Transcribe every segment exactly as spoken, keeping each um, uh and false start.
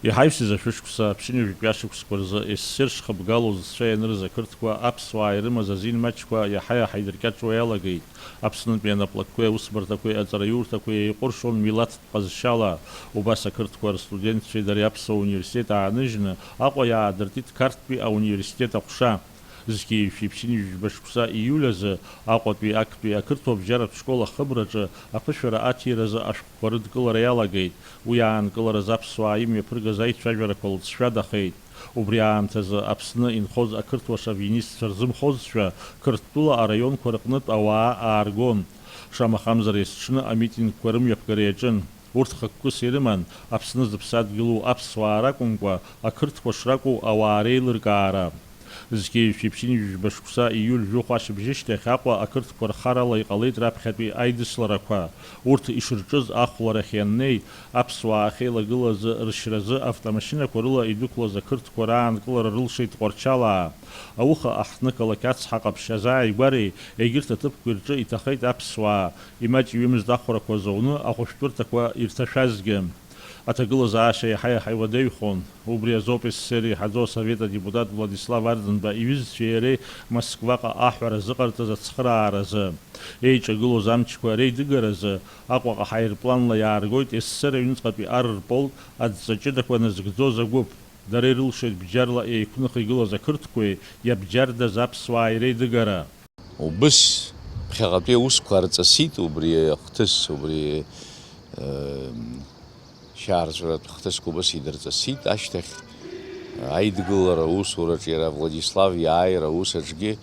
Иҳаҩсыз ашәышықәса, ԥшьынҩажәатәи ашықәсқәа рзы ес ес р шхыбгало зцәа ианырыз ақырҭқәа аԥсуаа ирымаз азин маҷқәа иаҳа-иаҳа идыркьаҿуа иалагеит. Аԥснытәи анаплакқәеи аусбарҭақәеи аҵараиурҭақәеи еиҟәыршон милаҭтә ҟазшьала. Убас ақырҭқәа рстудентцәеи дареи аԥсуа университет ааныжьны Аҟәа иаадыртит Қарҭтәи ауниверситет аҟәша. Зқьи жәшәи ԥшьынҩажәи жәба шықәса ииуль азы Аҟәатәи актәи ақырҭуа бџьаратә школ ахыбраҿы аԥышәара аҭиразы ашәҟәқәа рыдкылара иалагеит. Уи аанкылараз аԥсуаа имҩаԥыргаз аицәажәарақәа лҵшәадахеит. Убри аамҭазы Аԥсны инхоз ақырҭуа шовинистцәа рзымхозшәа, Қырҭтәыла араионқәа рыҟнытә ауаа ааргон. Шамахамзар, есҽны амитингқәа рымҩаԥгара иаҿын. Урҭ хықәкыс ирыман Аԥсны зыԥсадгьылу аԥсуаа ракәымкәа, ақырҭқәа шракәу ауаа реилыркаара. Зқьи жәшәи ԥшьынҩажәи жәба шықәса ииуль жәохә ашьыбжьышьҭахь Аҟәа ақырҭқәа рхарала иҟалеит раԥхьатәи аидысларақәа. Урҭ ишырҿыз ахәларахь ианнеи, аԥсуаа ахьеилагылазы рышьразы автомашьынақәа рыла идәықәлаз ақырҭқәа раанкылара рылшеит Тҟәарчалаа. Ауха аҳҭнықалақь ацҳа ҟаԥшь азааигәареи егьырҭ аҭыԥқәеи рҿы иҭахеит аԥсуаа, имаҷҩымызт ахәрақәа зауны ахәышәтәырҭақәа ирҭашәазгьы. Аҭагылазаашьа иаҳа-иаҳа иуадаҩхон. Убри азоуп ес ес р еиҳаӡоу асовет адепутат Владислав Арӡынба иҩызцәеи иареи Москваҟа аҳәара зыҟарҵаз ацхырааразы. Еиҿагылоз амчқәа реидыгаразы Аҟәаҟа ҳаирпланла иааргоит ес ес р аҩныҵҟатәи ар рполк адҵа ҷыдақәа назыгӡоз агәыԥ. Дара ирылшеит бџьарла еиқәных игылаз ақырҭқәеи иабџьардаз аԥсуааи реидыгара. Убыс ԥхьаҟатәи аусқәа аарҵысит, убри ахҭыс, убри, э, шьаарҵәыратә хҭысқәа убыс идырҵысит. Ашьҭахь, э, аидгылара аусураҿ иара Владислав иааира аус аҿгьы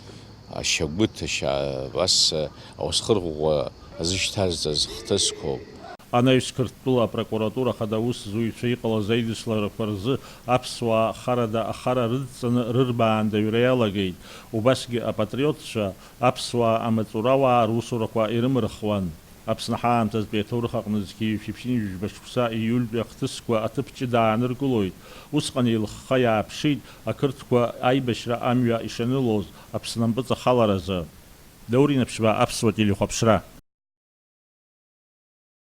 ашьагәыҭ, ашьа-, ас, э, ауасхыр ӷәӷәа азышьҭазҵаз хҭысқәоуп. Анаҩс Қырҭтәыла апрокуратура хада аусзуҩцәа иҟалаз аидысларақәа рзы аԥсуаа харада ахара рыдҵаны рырбаандаҩра иалагеит. Убасгьы апатриотцәа аԥсуаа амаҵурауаа русурақәа ирымырхуан. Аԥсны ҳаамҭазтәи аҭоурых аҟны зқьи жәшәи ԥшьынҩажәи жәба шықәса ииультәи ахҭысқәа аҭыԥ ҷыда ааныркылоит. Усҟан еилыхха иааԥшит ақырҭқәа аибашьра амҩа ишанылоз Аԥсны ампыҵахаларазы. Даур Инаԥшьба, Аԥсуа телехәаԥшра.